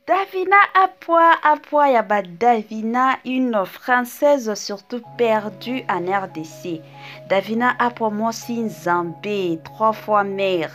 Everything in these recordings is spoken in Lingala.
Davina Apwa, Apwa ya ba Davina, une française surtout perdue en RDC. Davina Apwa mwasi nzambe, trois fois mère,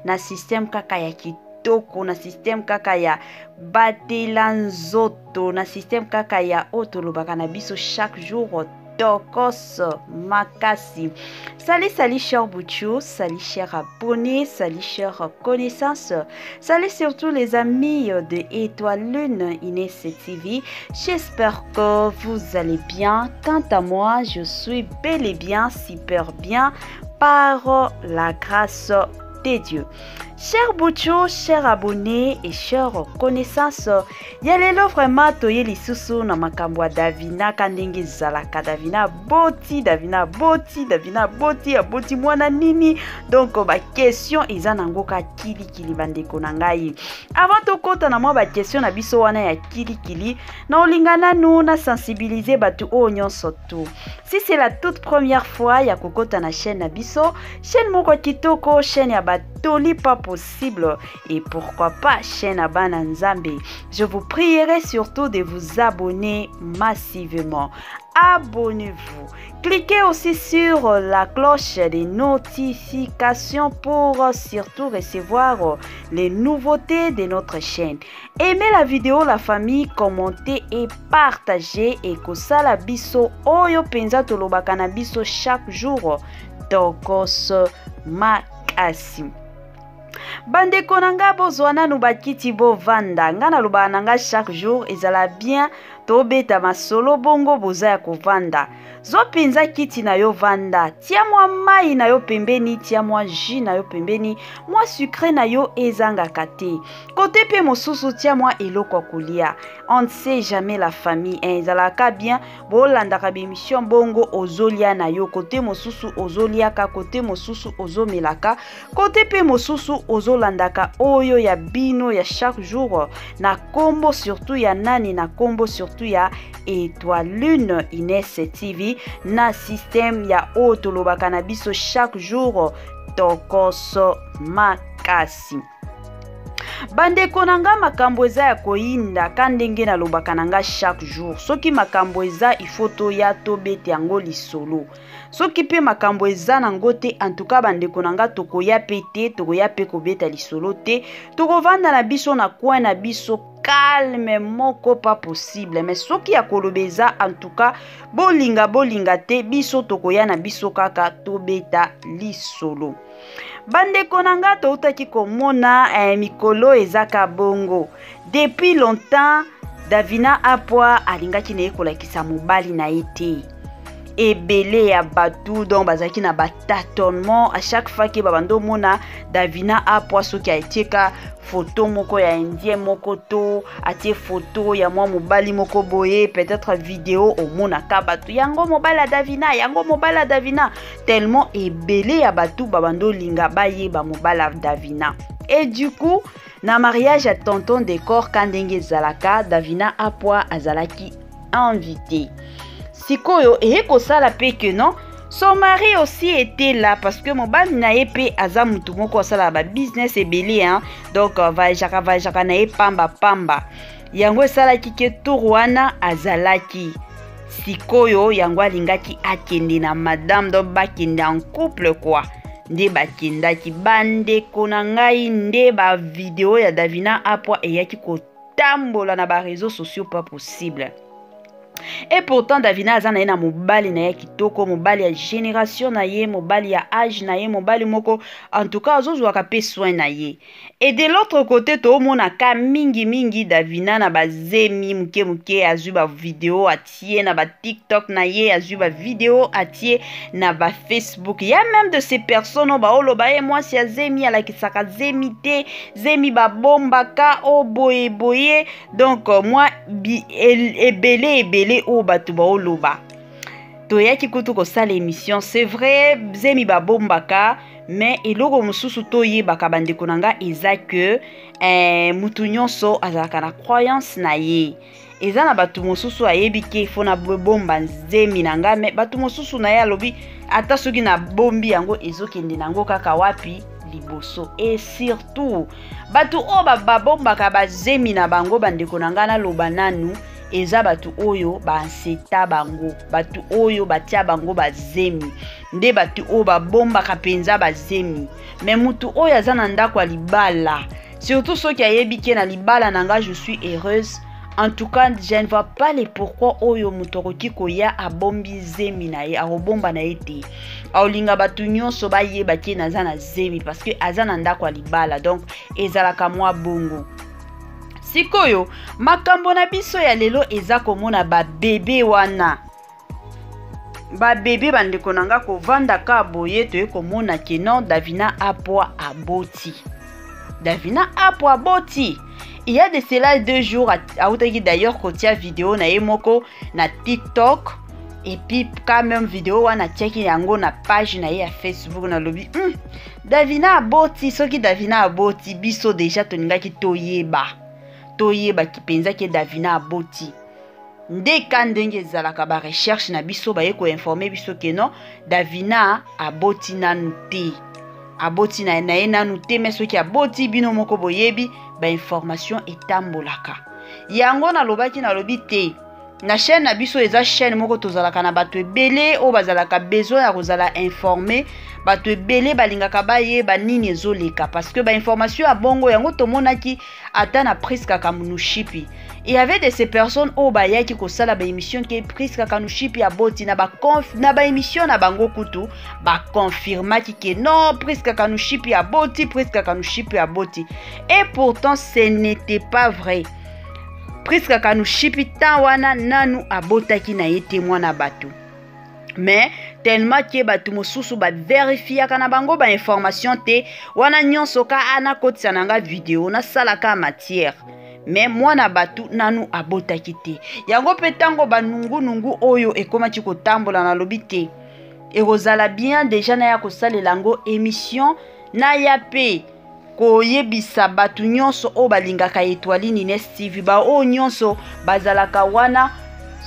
na système kaka ya kitoko, na système kaka ya batela nzoto, na système kaka ya oyo tolobaka na biso chaque jour tokos makasi. Salut, salut cher Bouchou, salut cher abonné, salut cher connaissance, salut surtout les amis de Étoile Lune Inès TV. J'espère que vous allez bien. Quant à moi, je suis bel et bien, super bien par la grâce de Dieu. Cher Bouchou, cher abonné et cher connaissance, ya lelo vraiment toye lisusu na makambo ya Davina ka ndenge ezalaka. Davina aboti, Davina aboti, Davina aboti, aboti mwana nini? Donc ba question eza nango ka kilikili bandeko na ngai. Avant tokota na mwa ba question na biso wana ya kilikili, na olinga nanu na sensibiliser bato oyo nyonso tu. Si c'est la toute première fois ya kokota na chaîne na biso, chaîne moko kitoko, chaîne ya batoli pas possible et pourquoi pas chaîne ya bana Nzambe. Je vous prierai surtout de vous abonner massivement. Abonnez-vous. Cliquez aussi sur la cloche des notifications pour surtout recevoir les nouveautés de notre chaîne. Aimez la vidéo, la famille, commentez et partagez et kosala biso oyo penza tolobaka na biso chaque jour tokos makasi. Bandeko na nga bozwa nanu bakiti bovanda, nga nalobaka na nga chaque jour ezala bien tobeta masolo bongo boza ya kovanda. Zwa mpenza kiti na yo vanda, tia mwa mai na yo pembeni, tia mwa jus na yo pembeni, mwa sucre na yo ezangaka te. Kote mpe mosusu tia mwa eloko ya kolia. On ne sait jamais la famille, hein, ezalaka bien bolandaka b'émission bongo ozolia na yo, kote mosusu ozoliaka, kote mosusu ozomelaka, kote mpe mosusu ozolandaka oyo ya bino ya chaque jour na kombo surtout ya nani, na kombo surtout ya Étoile Lune Inès TV na système ya oyo tolobaka na biso chaque jour tokoso makasi. Bandeko na nga makambo eza ya koyinda ka ndenge nalobaka na nga chaque jour, soki makambo eza il faut toya tobete yango lisolo, soki mpe makambo eza nango te en tout cas bandeko na nga tokoya pe te, tokoya pe kobeta lisolo te, tokovanda na biso na coin na biso calme moko pas possible. Mais soki ya koloba eza en tout cas bolinga bolinga te, biso tokoya na biso kaka tobeta lisolo. Bandeko na nga toutaki komona mikolo ezaka bongo depuis longtemps Davina Apwa alingaki na ye kolakisa mobali na ye te. Ebele ya bato donc bazalaki na ba tâtonnement à chaque fois ke babando omona Davina Apwa soki atieka photo moko ya indien moko to atie photo ya mwa mobali moko boye, peut-être vidéo omonaka bato yango mobali ya Davina, yango mobali ya Davina, tellement ebele ya bato babando linga bayeba mobali ya Davina. Et du coup na mariage ya tonton Décor ka ndenge ezalaka, Davina Apwa azalaki invité. Sikoyo eye kosala pe que non, son mari aussi était là parce que mobali na ye pe aza mutu moko asalaka ba business ebele, hein? Donc voyageaka voyageaka na ye pamba pamba. Yango esalaki ke tour wana azalaki sikoyo, yango alingaki akende na madame, donc bakende en couple quoi. Nde bakendaki bandeko na ngai, nde ba vidéo ya Davina Apwa eyaki kotambola na ba réseaux sociaux pas possible. Et pourtant Davina aza na ye na mobali na ye kitoko, mobali ya génération na ye, mobali ya âge na ye, mobali moko en tout cas azozwaka pe soin na ye. Et de l'autre côté tomonaka mingi mingi Davina na bazemi moke moke, azwi ba vidéo atie na ba TikTok na ye, azwi ba vidéo atie na ba Facebook. Il y a même de ces personnes oyo baoloba ye mwasi ya zemi alakisaka zemi te, zemi babombaka o boye boye. Donc moi bi, el, ebele ebele oyo bato baoloba. Toyaki kutu kosala émission, c'est vrai zemi babombaka, mais eloko mosusu toyebaka bandeko na nga eza que mutu nyonso azalaka na croyance na ye. Eza na bato mosusu ayebi ke faut na bomba zemi na nga, mais bato mosusu na ye alobi ata soki na bombi yango ezokende nango kaka wapi? liboso. Et surtout bato oyo babombaka bazemi na bango, bandeko na ngai, naloba nanu, eza bato oyo baanseta bango, bato oyo batia bango bazemi nde bato oyo babombaka mpenza bazemi. Mais mutu oyo aza na ndako ya libala, surtout soki ayebi ke na libala na nga je suis heureuse, en tout cas je ne vois pas le pourquoi oyo moto akoki koya abombi zemi na ye. Akobomba na ye te, aolinga bato nyonso bayeba ke naza na zemi, parce que aza na ndako ya libala. Donc ezalaka mwa bongo. Sikoyo makambo na biso ya lelo eza komona babebe wana, babebe, bandeko na nga, kovanda ka boye, toye komona ke non, Davina Apwa aboti. Davina Apwa aboti. Il y a de cela 2 jours, autaki d'ailleurs kotia video na ye moko na TikTok, et puis quand même video wana atiaki yango na page na ye ya Facebook. Nalobi, Davina aboti. Soki Davina aboti, biso déjà tolingaki toyeba, toyebaki mpenza ke Davina aboti. Nde ka ndenge ezalaka, barecherche na biso baye koinformer biso ke non, Davina aboti nanu te, aboti na ye nanu te. Mais soki aboti, bino moko boyebi, bainformation etambolaka. Yango nalobaki, nalobi te, na chaîne na biso eza chaîne moko tozalaka na bato ebele oyo bazalaka besoin ya kozala informé. Bato ebele balingaka bayeba nini ezoleka, parce que bainformation ya bongo yango tomonaki ata na Priska Kamunushipi. Il y avait de ces personnes oyo bayaki kosala baémission ke Priska Kanushipi aboti. Na baémission na bango kutu baconfirmaki ke non, Priska Kanushipi aboti, Priska Kanushipi aboti. Et pourtant ce n'était pas vrai. Priska Kanushipi temps wana nanu abotaki na ye te, mwana bato. Mais tellement ke bato mosusu baverifiaka na bango bainformation te, wana nyonso ka anakotisa na nga video, nasalaka matière. Mais mwana bato nanu abotaki te. Yango mpe ntango banungunungu oyo ekomaki kotambola, nalobi te, ekozala bien déjà naya kosalela yango émission, naya mpe koyebisa bato nyonso oyo balingaka Etoile Nines TV, baoyo nyonso bazalaka wana,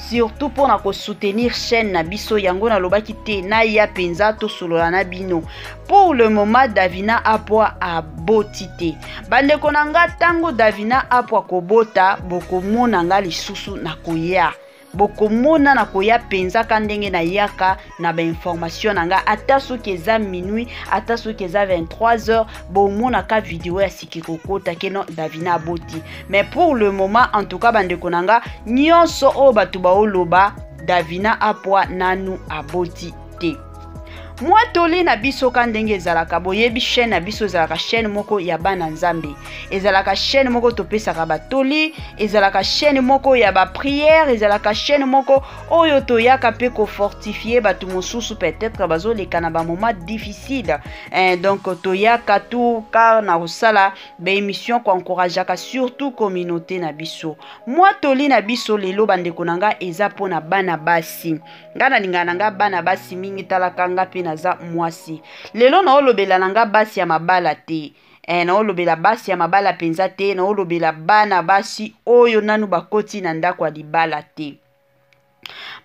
surtout mpona kosoutenir chaîne na biso. Yango nalobaki te, naya mpenza tosolola na bino. Pour le moment Davina Apwa aboti te, bandeko na nga. Ntango Davina Apwa kobota, bokomona nga lisusu na koya, bokomona na koya mpenza ka ndenge nayaka na bainformation na nga. Ata soki eza minuit, ata soki eza 23 heures, bomonaka video ya siki kokota ke non, Davina aboti. Mais pour le moment, en tout cas, bandeko na nga nyonso oyo bato baoloba, Davina Apwa nanu aboti te. Mwa toli na biso ka ndenge ezalaka, boyebi chaîne na biso ezalaka chaîne moko ya bana Nzambe, ezalaka chaîne moko topesaka batoli, ezalaka chaîne moko ya baprière, ezalaka chaîne moko oyo toyaka mpe kofortifier bato mosusu, peut-être bazoleka na bamoment difficile, eh, donc toyaka tuka na kosala baémission koencourageaka surtout communauté na biso. Mwa toli na biso lelo, bandeko na nga, eza mpona bana basi. Nga nalingaka na nga bana basi mingi, talaka nga mpe naza mwasi. Lelo naolobela na nga basi ya mabala te, naolobela basi ya mabala mpenza te, naolobela bana basi oyo nanu bakoti na ndako ya libala te.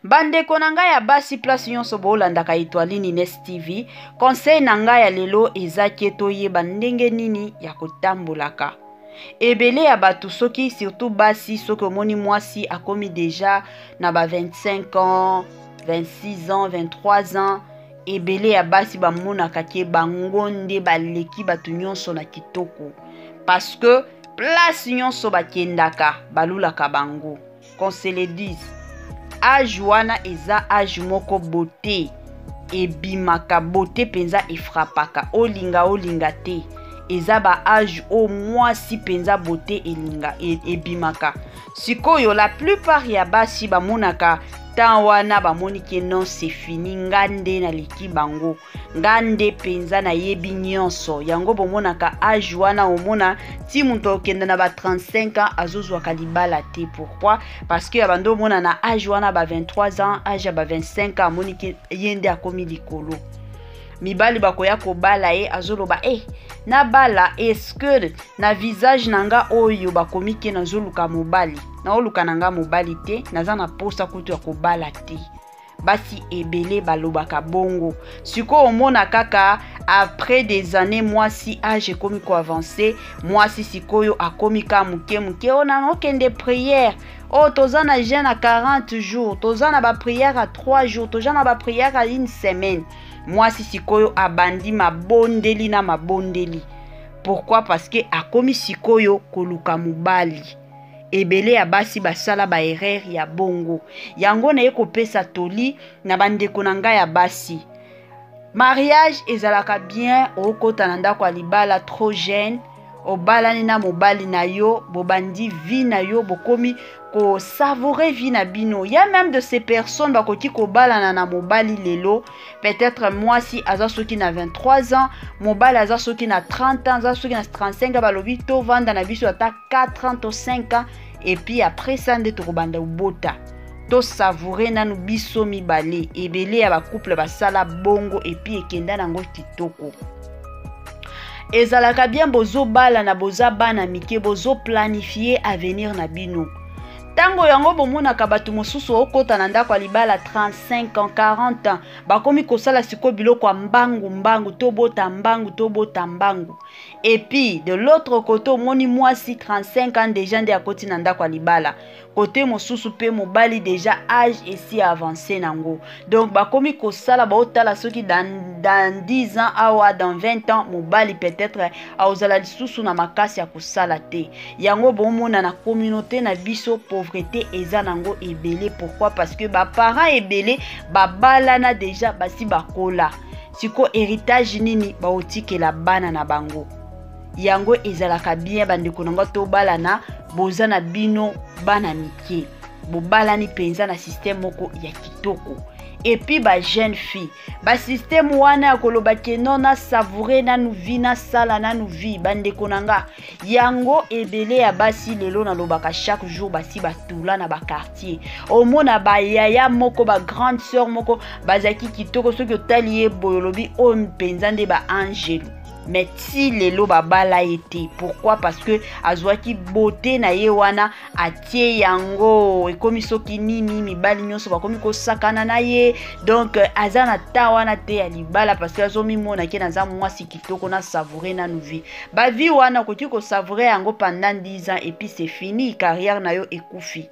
Bandeko na ngai ya basi, place nyonso boolandaka Etoile Nines TV, conseil na ngai ya lelo eza ke toyeba ndenge nini ya kotambolaka. Ebele ya bato, soki surtout basi, soki omoni mwasi akomi déjà na ba 25 ans, 26 ans, 23 ans, ebele ya basi bamonaka ke bango nde baleki bato nyonso na kitoko, parce que place nyonso bakendaka balulaka bango. Qu'on se le dise, âge wana eza âge moko beauté ebimaka, beauté mpenza efrapaka, olinga olinga te. Eza ba âge oyo mwasi mpenza beauté elinga ebimaka. Sikoyo la plupart ya basi bamonaka temps wana, bamoni ke non, c'est fini, nga nde naleki bango, nga nde mpenza nayebi nyonso. Yango bomonaka âge wana, omona ti moto akokende na ba 35 ans azozwaka libala te. Pourquoi? Parce que ya bando omona na âge wana, ba 23 ans, âge ya ba 25 ans, amoni ke ye nde akomi likolo. Mibali bakoya kobala ye, azoloba: "E, nabala, est-ce na visage na nga oyo bakomi ke nazoluka mobali? Naoluka na nga mobali te, naza na posa kutu ya kobala te." Basi ebele balobaka bongo. Sikoyo omona kaka après des années mwasi age ekomi koavance, mwasi sikoyo akomi ka moke moke, oyo na okende prière, oyo toza na jeûne ya 40 jours, toza na baprière ya 3 jours, toza na baprière ya une semaine. Mwasi sikoyo abandi mabondeli na mabondeli. Pourquoi? Parce que akomi sikoyo koluka mobali. Ebele ya basi basala ba erreur ya bongo. Yango naye kopesa toli na bandeko na ngai ya basi. Mariage ezalaka bien, okota na ndako ya libala trop jeune, obalani na mobali na yo, bobandi vie na yo, bokomi ko savourer vie na bino. Ya même de ces personnes bakoki kobalana na mobali lelo, peut-être mwasi aza soki na 23 ans, mobali aza soki na 30 ans, aza soki na 35 ans, balobi tovanda na biso ata 4 ans to 5 ans, et puis après ça nde tokobanda kobota. Tosavoure nanu biso mibale. Ebele ya bacouple basala bongo, et puis ekenda nango kitoko. Ezalaka bien bozobalana, boza bana mike, bozoplanifie avenir na bino. Ntango yango bomonaka bato mosusu okota na ndako ya libala 35 ans, 40 ans, bakomi kosala sikoyo biloko ya mbangu mbangu, tobota mbangu, tobota mbangu. Et puis de l'autre côté omoni mwasi 35 ans déjà nde akoti na ndako ya libala, côté mosusu mpe mobali déjà âge esi avancé nango. Donc bakomi kosala, baotala soki dans 10 ans awa, dans 20 ans, mobali peut-être aozala lisusu na makasi ya kosala te. Yango bomona na communauté na biso pauvreté eza nango ebele. Pourquoi? Parce que baparent ebele babalana déjà basi bakola. Siko héritage nini baotikela bana na bango? Yango ezalaka bien bandeko na nga, tobalana boza na bino bana mike, bobalani mpenza na système moko ya kitoko. Et puis ba jeune fille, basystème wana ya koloba ke non, nasavoure nanu vie, nasala nanu vie, bandeko na nga, yango ebele ya basi lelo nalobaka chaque jour, basi batula na baquartier. Omona bayaya moko, bagrande sœur moko bazalaki kitoko, soki otali ye boye olobi oyo mpenza nde baangelu, mais ti lelo babala ye te. Pourquoi? Parce que azwaki beauté na ye wana, atie yango, ekomi soki nini, mibali nyonso bakomi kosakana na ye. Donc aza na ta wana te ya libala, parce que azomimona ke naza mwasi kitoko, na savoure nanu vie. Bavie wana okoki kosavoure yango pendant 10 ans et puis c'est fini, carrière na yo ekufi.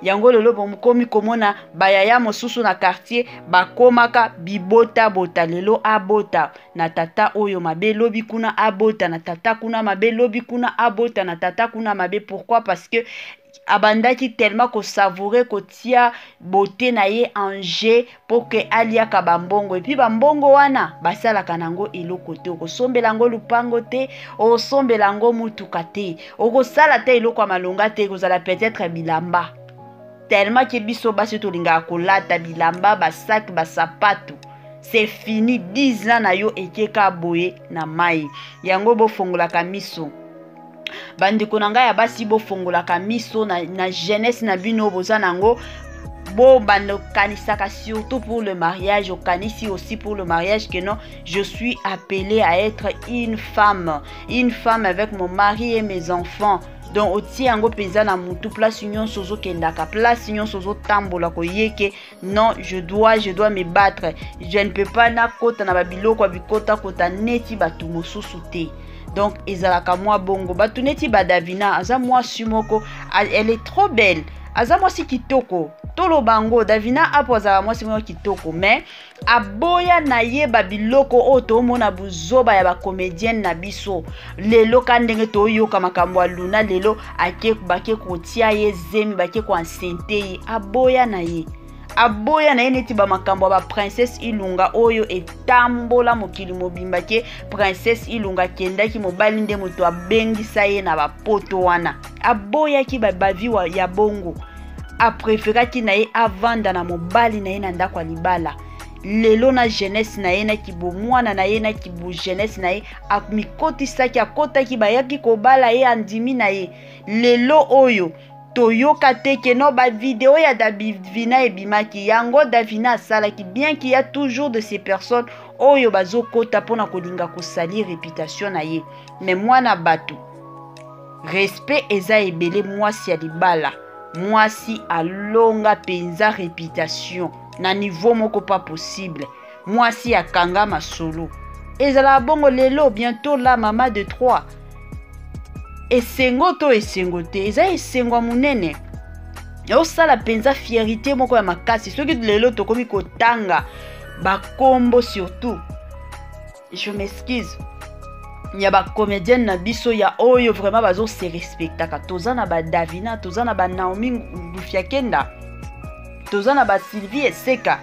Yango lelo bokomi komona bayaya mosusu na quartier bakomaka bibotabota. Lelo abota na tata oyo mabe, lobi kuna abota na tata kuna mabe, lobi kuna abota na tata kuna mabe. Pourquoi? Parce que abandaki tellement kosavoure, kotia beauté na ye en jeu pour ke aliaka bambongo. Et puis bambongo wana basalaka nango eloko te. Okosombela yango lupango te, okosombela yango mutuka te, okosala te eloko ya malonga te, ekozala peut-être bilamba. Tellement ke biso basi tolingaka kolata bilamba, basac, basapatu, c'est fini, 10 ans na yo ekeka boye na mai. Yango bofongolaka miso, bandeko na ngai ya basi, bofongolaka miso na jeunesse na bino boza nango. Bobanda okanisaka surtout pour le mariage, okanisi aussi pour le mariage que non, je suis appelée à être une femme, une femme avec mon mari et mes enfants. Donc otie yango mpenza na mutu, place nyonso ozokendaka, place nyonso ozotambola, koyeke non, je dois me battre, je ne peux pas nakota na babiloko ya bikotakota neti bato mosusu te. Donc ezalaka mwa bongo. Bato neti badavina, aza mwasi moko, elle est trop belle, aza mwasi kitoko, toloba yango. Davina Apo azalaka mwasi moko kitoko, mais aboya na ye babiloko oyo toomona, buzoba ya bacomédienne na biso lelo. Ka ndenge toyoka makambo ya Luna lelo, ake bake kotia ye zemi, bake koenceinte ye, aboya na ye, aboya na ye. Neti bamakambo ya baprincesse Ilunga oyo etambola mokili mobimba, ke princesse Ilunga akendaki, mobali nde moto abengisa ye na bapoto wana, aboyaki bavie ya bongo, apréféraki na ye avanda na mobali na ye na ndako ya libala. Lelo na jeunesse na ye, na kibomwana na ye, na kibojeunesse na ye, amikotisaki, akotaki, bayaki kobala ye, andimi na ye. Lelo oyo toyoka te ke no bavideo ya Davina ebimaki. Yango Davina asalaki bien qu'il y a toujours de ces personnes oyo bazokota mpona kolinga kosalir réputation na ye. Mais mwana bato, respect eza ebele. Mwasi ya libala, mwasi alonga mpenza réputation. Na niveau moko pas possible. Mwasi akanga masolo. Ezalaka bongo lelo bientôt la mama de trois. Esengo to esengo te, eza esengo ya monene. Osala mpenza fierité moko ya makasi soki lelo tokomi kotanga bakombo, surtout je m'excuse, ya bacomédienne na biso ya oyo vraiment bazo se respectaka. Toza na badavina, toza na banaomi Lufiakenda, toza na basylvie Eseka.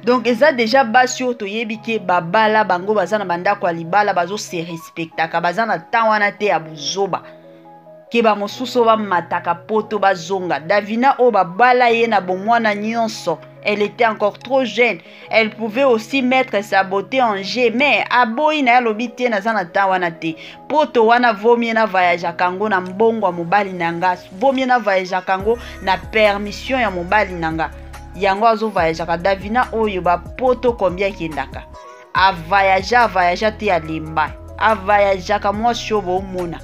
Donc eza deja basi oyo toyebi ke babala bango, baza na bandako ya libala, bazo se respectaka, baza na temps wana te ya buzoba ke bamosusu oyo bamataka poto bazonga. Davina oyo babala ye na bomwana nyonso, elle était encore trop jeune, elle pouvait aussi mettre sa beauté en jeu, mais aboyi na ye, alobi te, naza na temps wana te. Poto wana vomie na voyageaka yango na mbongo ya mobali na nga, vomie na voyageaka yango na permission ya mobali na nga. Yango azovoyageaka. Davina oyo bapoto combien akendaka, avoyage, avoyage te, alemba, avoyageaka. Mwasi oyo boomona,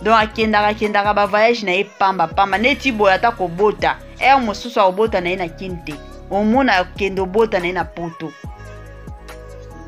donc akendaka, akendaka bavoyage na ye pamba pamba neti boye. Ata kobota, ere mosusu akobota na ye na kini te, omona akende obota na ye na poto.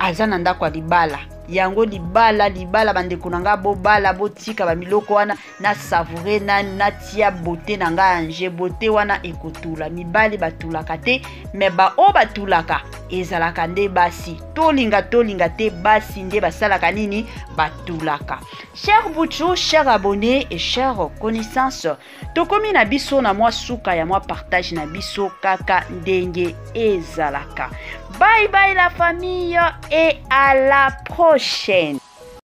Aza na ndako ya libala. Yango libala, libala, bandeko na ngai, bobala, botika bamiloko wana na savoure na natia beauté na ngai ange. Beauté wana ekotula. Mibali batulaka te, me baoyo batulaka ezalaka nde basi. Tolinga tolinga te, basi nde basalaka nini? Batulaka. Cher Buchu, cher abonné et cher connaissance, tokomi na biso na mwa suka ya mwa partage na biso kaka ndenge ezalaka. Bye bye la famille et à la prochaine.